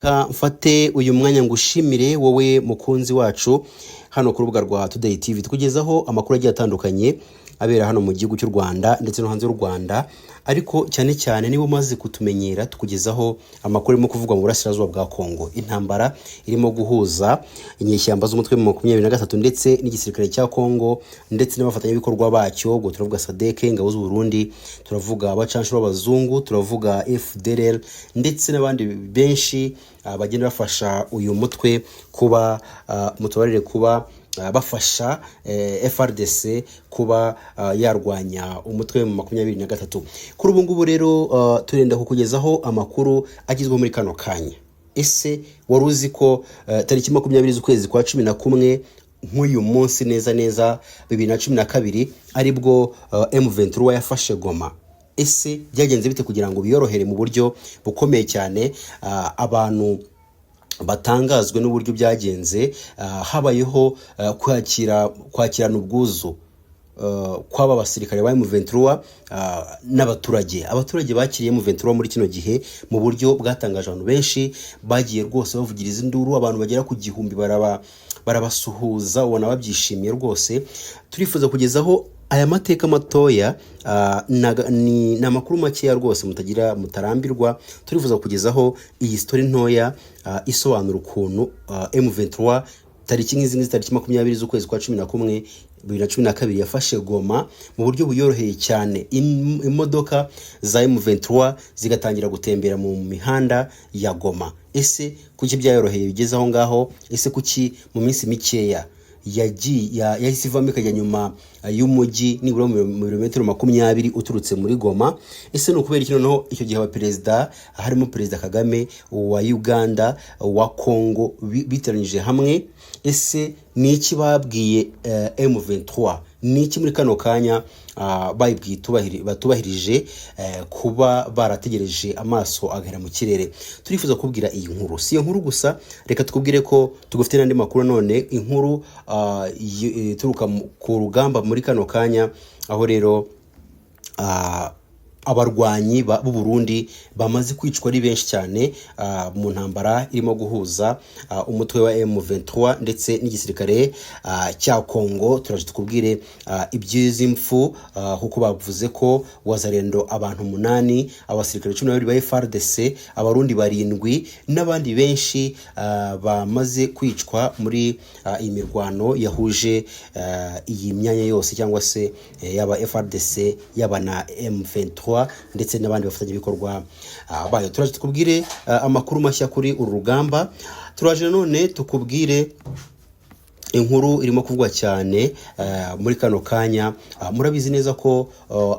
Mfate uyu mwanya ngushimire wowe mukunzi wacu hano ku rubuga rwa Today TV, tukugezaho amakuru agiye atandukanye abera hano mu gihugu cy'u Rwanda ndetse no hanze y'u Rwanda. Ariko cyane cyane, niba umaze kutumenyera, tukugezaho amakuru arimo kuvugwa mu burasirazuba bwa Kongo, intambara irimo guhuza inyeshyamba z'umutwe wa 23 ndetse n'igisirikare cya Kongo ndetse n'abafatanyabikorwa bacyo. Ubwo turavuga SADC, ingabo z'u Burundi, turavuga abacanshuro b'abazungu, turavuga FDLR ndetse n'abandi benshi bagenda bafasha uyu mutwe kuba mutubarire kuba bafasha FARDC kuba yarwanya umutwe mu 23. Kuri ubu ngubu rero turenda kukugezaho amakuru agezweho muri kano kanya. Ese wari uzi ko tariki 20 z'ukwezi kwa 11, nk'uyu munsi neza neza, 2012, aribwo M23 yafashe Goma? Ese byagenze bite kugira ngo biyorohere mu buryo bukomeye cyane? Abantu batangazwe n'uburyo byagenze. Habayeho kwakirana ubwuzu kw'aba basirikare ba M23 n'abaturage. Abaturage bakiriye M23 muri kino gihe mu buryo bwatangaje abantu benshi. Bagiye rwose bavugiriza induru, abantu bagera ku 1000 barabasuhuza, ubona babyishimiye rwose. Turifuza kugezaho aya mateka matoya, ni amakuru makeya rwose mutagira mutarambirwa. Turifuza kugezaho iyi story ntoya isobanura ukuntu M23 tariki nk'izi ngizi, tariki 20 z'ukwezi kwa 11 2012, yafashe Goma mu buryo buyoroheye cyane. Imodoka za M23 zigatangira gutembera mu mihanda ya Goma. Ese kuki byayoroheye bigeze aho ngaho? Ese kuki mu minsi mikeya yagiye yahise ivamo ikajya nyuma y'umujyi, nibura mu birometero 20 uturutse muri Goma? Ese ni ukubera iki? Noneho icyo gihe abaperezida, harimo Perezida Kagame wa Uganda, wa Congo, biteranyije hamwe. Ese ni iki babwiye M23? Ni iki muri kano kanya bayibwiye batubahirije, kuba barategereje amaso agahera mu kirere? Turifuza kubwira iyi nkuru. Si iyo nkuru gusa, reka tukubwire ko tugufite n'andi makuru. None inkuru ituruka ku rugamba muri kano kanya, aho rero abarwanyi b'u Burundi bamaze kwicwa ari benshi cyane mu ntambara irimo guhuza umutwe wa M23 ndetse n'igisirikare cya Congo. Turaje tukubwire iby'izi mfu, kuko bavuze ko Wazalendo abantu umunani, abasirikare 12 ba FARDC, Abarundi barindwi n'abandi benshi bamaze kwicwa muri iyi mirwano yahuje iyi myanya yose, cyangwa se yaba FARDC, yaba na M23 ndetse n'abandi bafatanyabikorwa bayo. Turaje tukubwire amakuru mashya kuri uru rugamba. Turaje nanone tukubwire inkuru irimo kuvugwa cyane muri kano kanya. Murabizi neza ko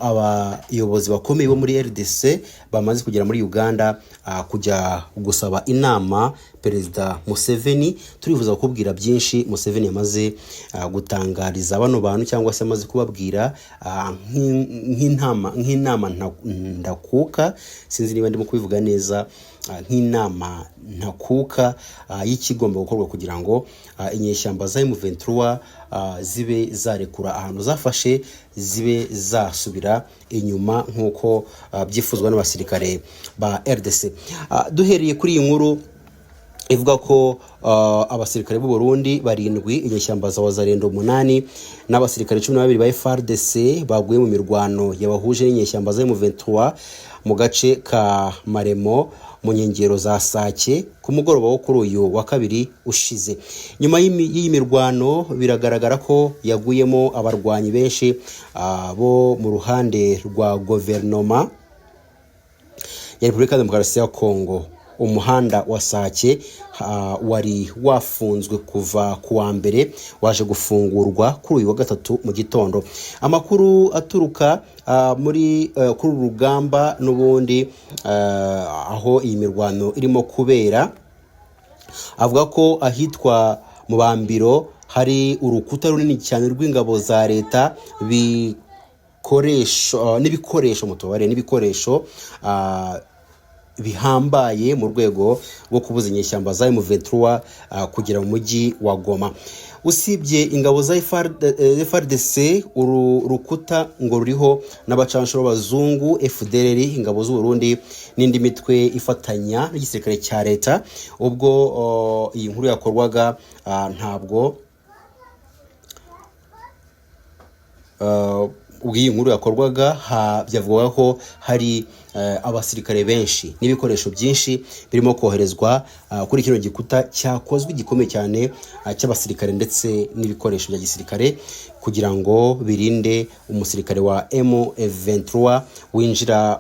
abayobozi bakomeye bo muri RDC bamaze kugera muri Uganda kujya gusaba inama Perezida Museveni. Turifuza kukubwira byinshi Museveni yamaze gutangariza bano bantu, cyangwa se amaze kubabwira nk'inama ndakuka, sinzi niba ndimo kubivuga neza, nk'inama ntakuka y'ikigomba gukorwa kugira ngo inyeshyamba za M23 zibe zarekura ahantu zafashe, zibe zasubira inyuma nk'uko byifuzwa n'abasirikare ba RDC. Duhereye kuri iyi nkuru ivuga ko abasirikare b'u Burundi barindwi, inyeshyamba za Wazalendo umunani n'abasirikare 12 ba FARDC baguye mu mirwano yabahuje n'inyeshyamba za M23 mu gace ka Maremo mu nkengero za Sake ku mugoroba wo kuri uyu wa kabiri ushize. Nyuma y'iyi mirwano biragaragara ko yaguyemo abarwanyi benshi bo mu ruhande rwa guverinoma ya Repubulika ya Demokarasi ya Kongo, umuhanda wa Sake wari wafunzwe kuva ku wa mbere waje gufungurwa kuri uyu wa gatatu mu gitondo. Amakuru aturuka muri kuri uru rugamba n'ubundi, aho iyi mirwano irimo kubera, avuga ko ahitwa mu Bambiro hari urukuta runini cyane rw'ingabo za leta bikoresho n'ibikoresho, mutubare n'ibikoresho. bihambaye mu rwego rwo kubuza inyeshyamba za M23 kugera mu mujyi wa Goma. Usibye ingabo za FARDC, uru rukuta ngo ruriho n'abacanshuro b'abazungu, FDLR, ingabo z'u Burundi n'indi mitwe ifatanya n'igisirikare cya leta. Ubwo iyi nkuru yakorwaga, ntabwo ubwo iyi nkuru yakorwaga byavugwaga ko hari abasirikare benshi n'ibikoresho byinshi birimo koherezwa kuri kino gikuta cyakozwe gikomeye cyane, cy'abasirikare ndetse n'ibikoresho bya gisirikare, kugira ngo birinde umusirikare wa M23 winjira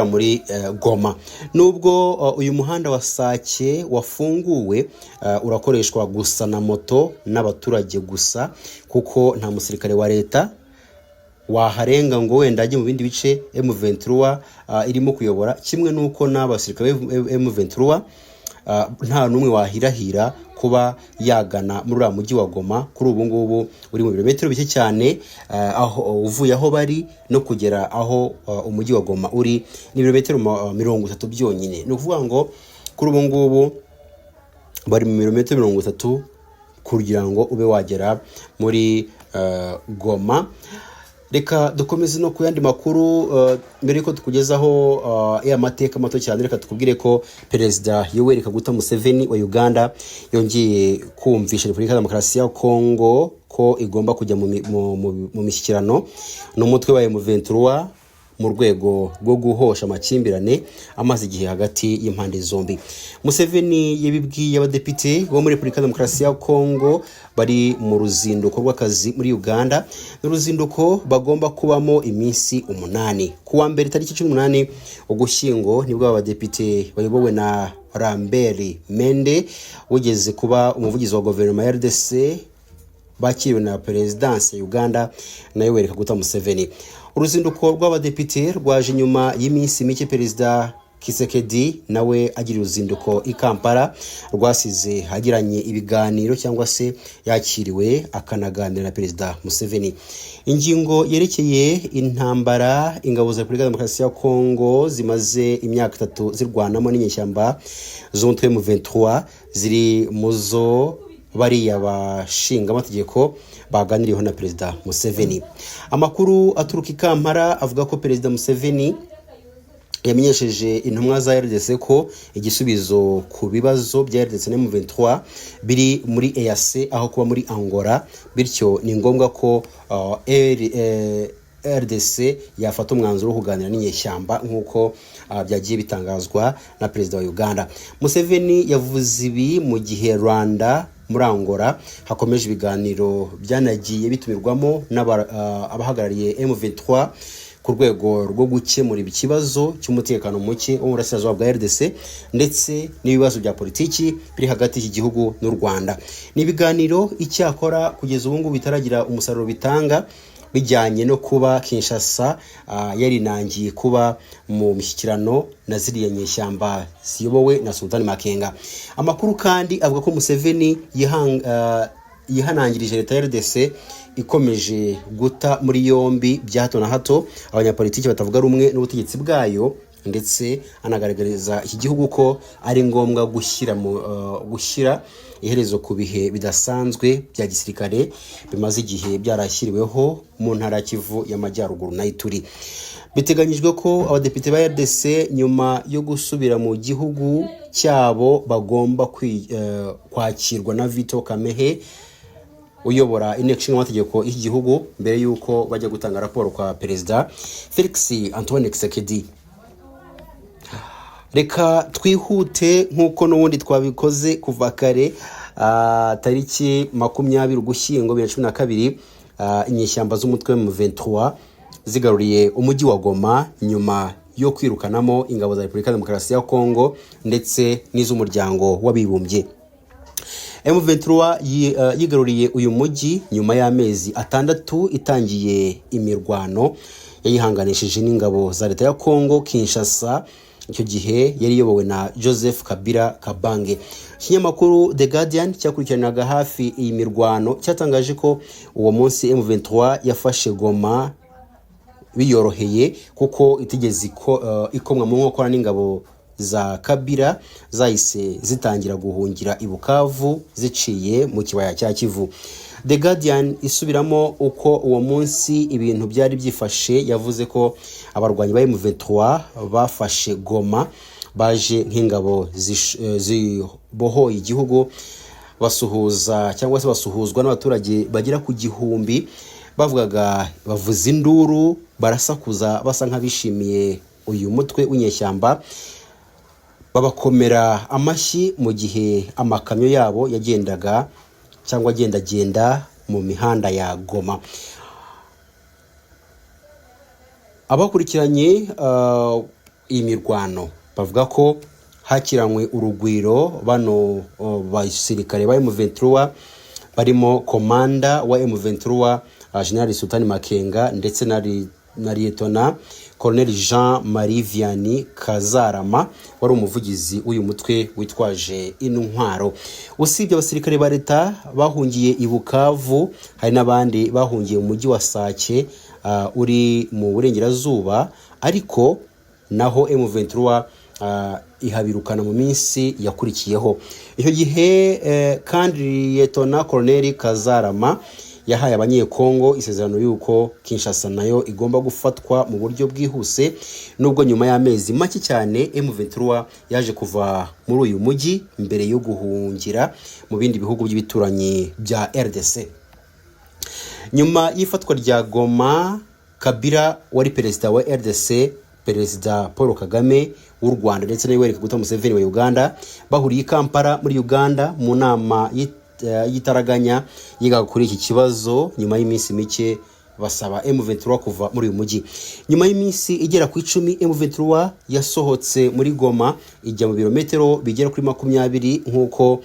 muri Goma. Nubwo uyu muhanda wa Sake wafunguwe, urakoreshwa gusa na moto n'abaturage gusa, kuko nta musirikare wa leta waharenga ngo wenda ajye mu bindi bice M23 irimo kuyobora, kimwe n'uko n'abasirikare ba M23 nta n'umwe wahirahira kuba yagana muri uriya mujyi wa Goma. Kuri ubu ngubu uri mu birometero bike cyane, aho uvuye aho bari no kugera aho umujyi wa Goma uri ni ibirometero 30 byonyine. Ni ukuvuga ngo kuri ubu ngubu bari mu birometero 30 kugira ngo ube wagera muri Goma. Reka dukomeze no ku yandi makuru. Mbere yuko tukugezaho ya mateka mato cyane, reka tukubwire ko Perezida Yoweri Kaguta Museveni wa Uganda yongeye kumvisha Repubulika ya Demokarasi ya Kongo ko igomba kujya mu mishyikirano n'umutwe wa M23 mu rwego rwo guhosha amakimbirane amaze igihe hagati y'impande zombi. Museveni yabibwiye abadepite bo muri Repubulika ya Demokarasi ya Kongo bari mu ruzinduko rw'akazi muri Uganda. Ni uruzinduko bagomba kubamo iminsi 8. Ku wa mbere tariki 18 Ugushyingo nibwo aba badepite bayobowe na Lambert Mende, wigeze kuba umuvugizi wa guverinoma ya RDC, bakiriwe na perezidansi ya Uganda na Yoweri Kaguta Museveni. Uruzinduko rw'abadepite rwaje nyuma y'iminsi mike Perezida Tshisekedi nawe agira uruzinduko i Kampala, rwasize agiranye ibiganiro cyangwa se yakiriwe akanaganira na Perezida Museveni. Ingingo yerekeye intambara ingabo za Repubulika ya Demokarasi ya Kongo zimaze imyaka 3 zirwanamo n'inyeshyamba z'umutwe M23 ziri mu zo bariya bashingamategeko baganiriyeho na Perezida Museveni. Amakuru aturuka i Kampala avuga ko Perezida Museveni yamenyesheje intumwa za RDC ko igisubizo ku bibazo bya RDC na M23 biri muri EAC aho kuba muri Angola, bityo ni ngombwa ko RDC yafata umwanzuro wo kuganira n'inyeshyamba nk'uko byagiye bitangazwa na Perezida wa Uganda. Museveni yavuze ibi mu gihe Rwanda muri Angola hakomeje ibiganiro byanagiye bitumirwamo abahagarariye M23 ku rwego rwo gukemura ikibazo cy'umutekano muke wo mu burasirazuba bwa RDC ndetse n'ibibazo bya politiki biri hagati y'iki gihugu n'u Rwanda. Ni ibiganiro icyakora kugeza ubu ngubu bitaragira umusaruro bitanga, bijyanye no kuba Kinshasa yarinangiye kuba mu mishyikirano na ziriya nyeshyamba ziyobowe na Sultan Makenga. Amakuru kandi avuga ko Museveni yihanangirije leta ya RDC ikomeje guta muri yombi bya hato na hato abanyapolitiki batavuga rumwe n'ubutegetsi bwayo, ndetse anagaragariza iki gihugu ko ari ngombwa gushyira iherezo ku bihe bidasanzwe bya gisirikare bimaze igihe byarashyiriweho mu ntara ya Kivu y'Amajyaruguru na Ituri. Biteganyijwe ko abadepite ba RDC nyuma yo gusubira mu gihugu cyabo bagomba kwakirwa na Vital Kamerhe uyobora inteko ishinga amategeko y'iki gihugu, mbere y'uko bajya gutanga raporo kwa Perezida Felix Antoine Tshisekedi. Reka twihute nk'uko n'ubundi twabikoze kuva kare. Tariki 20 Ugushyingo 2012, inyeshyamba z'umutwe M23 zigaruriye umujyi wa Goma nyuma yo kwirukanamo ingabo za Repubulika ya Demokarasi ya Kongo ndetse n'iz'umuryango w'abibumbye. M23 yigaruriye uyu mujyi nyuma y'amezi 6 itangiye imirwano yayihanganishije n'ingabo za leta ya Kongo Kinshasa, icyo gihe yari iyobowe na Joseph Kabila Kabange. Ikinyamakuru The Guardian cyakurikiranaga hafi iyi mirwano cyatangaje ko uwo munsi M23 yafashe Goma. biyoroheye kuko itigeze ikomwa mu nkokora n'ingabo za Kabila zahise zitangira guhungira i Bukavu ziciye mu kibaya cya Kivu. The Guardian isubiramo uko uwo munsi ibintu byari byifashe, yavuze ko abarwanyi ba M23 bafashe Goma baje nk'ingabo zibohoye igihugu, basuhuza cyangwa se basuhuzwa n'abaturage bagera ku 1000, bavugaga, bavuza induru, barasakuza, basa nk'abishimiye uyu mutwe w'inyeshyamba, babakomera amashyi mu gihe amakamyo yabo yagendaga cyangwa agendagenda mu mihanda ya Goma. Abakurikiranye iyi mirwano bavuga ko hakiranywe urugwiro bano basirikare ba M23, barimo komanda wa M23 General Sultani Makenga ndetse na Lieutenant Colonel Jean Marie Vianney Kazarama wari umuvugizi w'uyu mutwe witwaje intwaro. Usibye abasirikare ba leta bahungiye i Bukavu, hari n'abandi bahungiye mu mujyi wa Sake uri mu burengerazuba, ariko naho M23 ihabirukana mu minsi yakurikiyeho. Icyo gihe kandi Lieutenant Colonel Kazarama yahaye Abanyekongo isezerano y'uko Kinshasa nayo igomba gufatwa mu buryo bwihuse, nubwo nyuma y'amezi make cyane M23 yaje kuva muri uyu mujyi mbere yo guhungira mu bindi bihugu by'ibituranyi bya RDC. Nyuma y'ifatwa rya Goma, Kabila wari perezida wa RDC, Perezida Paul Kagame w'u Rwanda ndetse na Yoweri Kaguta Museveni wa Uganda bahuriye i Kampala muri Uganda mu nama y'itaraganya yigaga kuri iki kibazo. Nyuma y'iminsi mike basaba M23 kuva muri uyu mujyi. Nyuma y'iminsi igera ku 10, M23 yasohotse muri Goma ijya mu birometero bigera kuri 20 nk'uko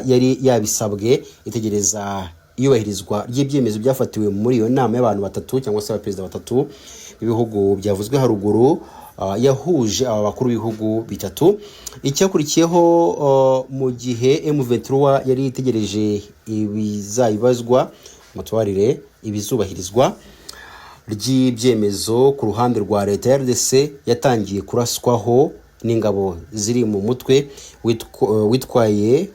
yari yabisabwe, itegereza iyubahirizwa ry'ibyemezo byafatiwe muri iyo nama y'abantu batatu cyangwa se abaperezida batatu b'ibihugu byavuzwe haruguru, yahuje aba bakuru b'ibihugu bitatu. Icyakurikiyeho mu gihe M23 yari itegereje ibizayibazwa, mutubarire, ibizubahirizwa ry'ibyemezo ku ruhande rwa leta ya RDC, yatangiye kuraswaho n'ingabo ziri mu mutwe witwaye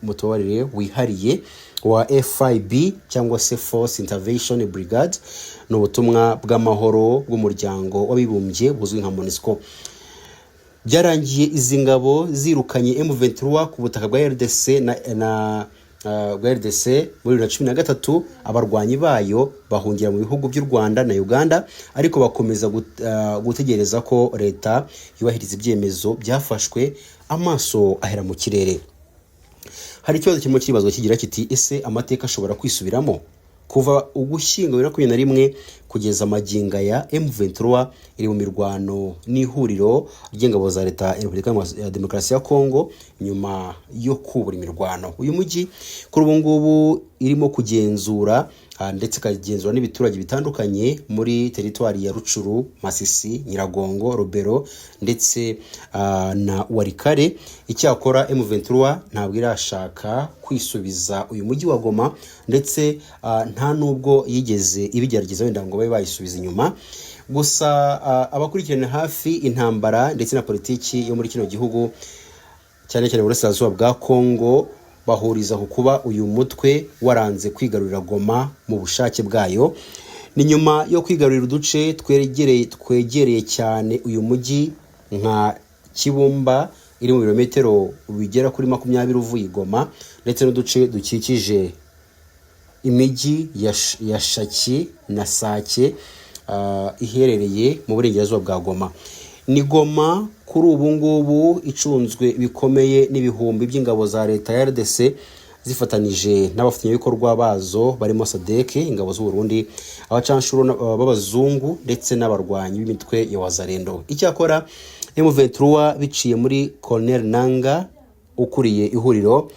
mutubarire wihariye wa FIB cyangwa se Force Intervention Brigade. Ni ubutumwa bw'amahoro bw'Umuryango w'Abibumbye buzwi nka MONUSCO. Byarangiye izi ngabo zirukanye M23 ku butaka bwa RDC na bwa RDC muri 2013, abarwanyi bayo bahungira mu bihugu by'u Rwanda na Uganda, ariko bakomeza gutegereza ko leta yubahiriza ibyemezo byafashwe, amaso ahera mu kirere. Hari ikibazo kirimo kibazwa kigira kiti: "Ese amateka ashobora kwisubiramo?" Kuva Ugushyingo 2021 kugeza magingo aya, M23 iri mu mirwano n'ihuriro ry'ingabo za leta ya Repubulika ya Demokarasi ya Kongo nyuma yo kubura imirwano. Uyu mujyi kuri ubu ngubu irimo kugenzura ndetse ikagenzura n'ibiturage bitandukanye muri teritwari ya Rutshuru, Masisi, Nyiragongo, Rubero ndetse na Walikale. Icyakora M23 ntabwo irashaka kwisubiza uyu mujyi wa Goma, ndetse nta nubwo yigeze ibigerageza wenda ngo babe bayisubiza inyuma. Gusa abakurikirana hafi intambara ndetse na politiki yo muri kino gihugu, cyane cyane Burasirazuba bwa Kongo, bahuriza ku kuba uyu mutwe waranze kwigarurira Goma mu bushake bwayo. Ni nyuma yo kwigarurira uduce twegereye cyane uyu mujyi nka Kibumba iri mu birometero bigera kuri 20 uvuye i Goma, ndetse n'uduce dukikije imijyi ya Shaki na Sake iherereye mu burengerazuba bwa Goma. Ni Goma kuri ubu ngubu icunzwe bikomeye n'ibihumbi by'ingabo za leta ya RDC zifatanije n'abafatanyabikorwa bazo barimo SADC, ingabo z'u Burundi, abacanshuro b'abazungu ndetse n'abarwanyi b'imitwe ya Wazalendo. Icyakora M23 biciye muri Colonel Nanga ukuriye ihuriro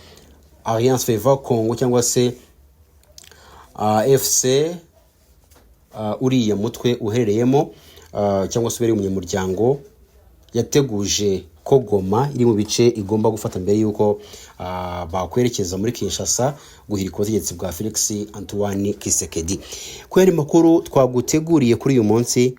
Alliance Fleuve Congo cyangwa se AFC uriya mutwe uherereyemo cyangwa se ubereye umunyamuryango, yateguje ko Goma iri mu bice igomba gufata mbere y'uko bakwerekeza muri Kinshasa guhirika ubutegetsi bwa Felix Antoine Tshisekedi. Ku yandi makuru twaguteguriye kuri uyu munsi.